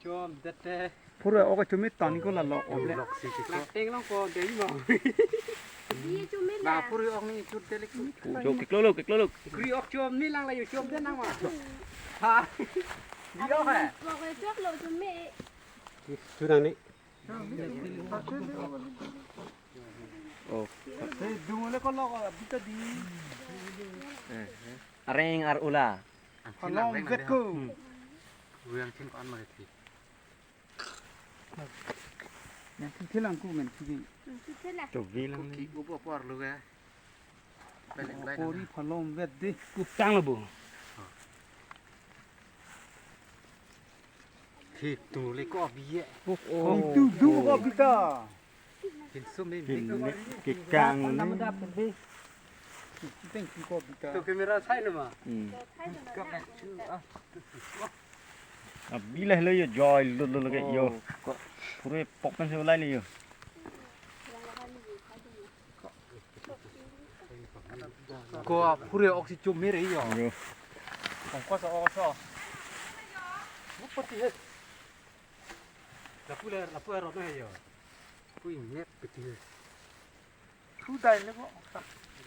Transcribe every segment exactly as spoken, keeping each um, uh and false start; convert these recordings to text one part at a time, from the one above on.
Chom dete. Pura oka chumi tan ko la lok oble. Lok si kiko. Lang teng long ko dei mo. Dia chumi la. Na pura ok ni chut delik. Jo, kiklo lo, kiklo lo. Kri ok chom ni lang la yu chom den nang ma. Ha. Dia ha. Pok le chok lo chumi. Chut nang ni. Oh. Hei, dung le ko lok bita di. Areng ar ula. Halong vet ko. Ruyang chin ko an ma thi. Yang thi lang ku men thi. Yang thi lang. Chovi lang. Ki ubo por lu ga. Pori phalom vet di. Kutang lo bu. Thik tu le ko biye. Kong tu du ko bita. Hin sum ni. Hin ni kikang ni. Teng ki ko bita. To camera sai lo ma. Hmm. Ka na chu a. Abi lah lo yo joy lo lo lo ke yo. Pura pok kan se ulai le yo. Ko pura oxygen chum mere yo. Yo. Kong ko so so. Upati he. Lapu le lapu aro na yo. Pui net pati he. Thu dai le ko.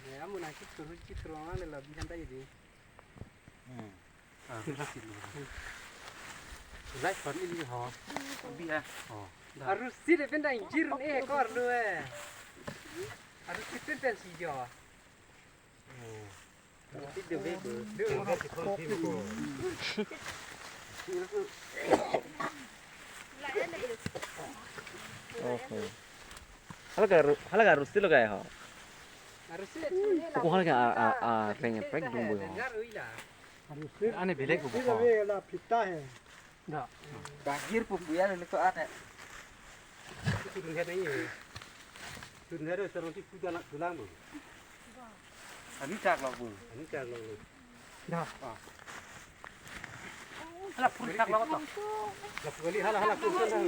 Ne amu na chit turu chit turu ang le la bi han dai di. Hmm. Ah, chit lo. Lai pan ili ho. Bi ha. Oh. Aru si de pen dang jir ne kor lo eh. Aru si pen pen si jo. Oh. Aru si de be be. De be si kon si ko. Oho. Hala ka ru-, hala ka aru si lo ka ho. Aru si. Ko hala ka a, a, a, reng prek dung bo ho. Ane bilek ko. Sila ko. Ve la phita hai. Da. Bagir pum buya le ko ane. Sudun hai nai. Sudun hai sarong ti puja nak tulang bu. Ani chak lo bu. Ani chak lo bu. Da. Ah. Hala pur chak lo to. La pur kali hala hala pur chak lo.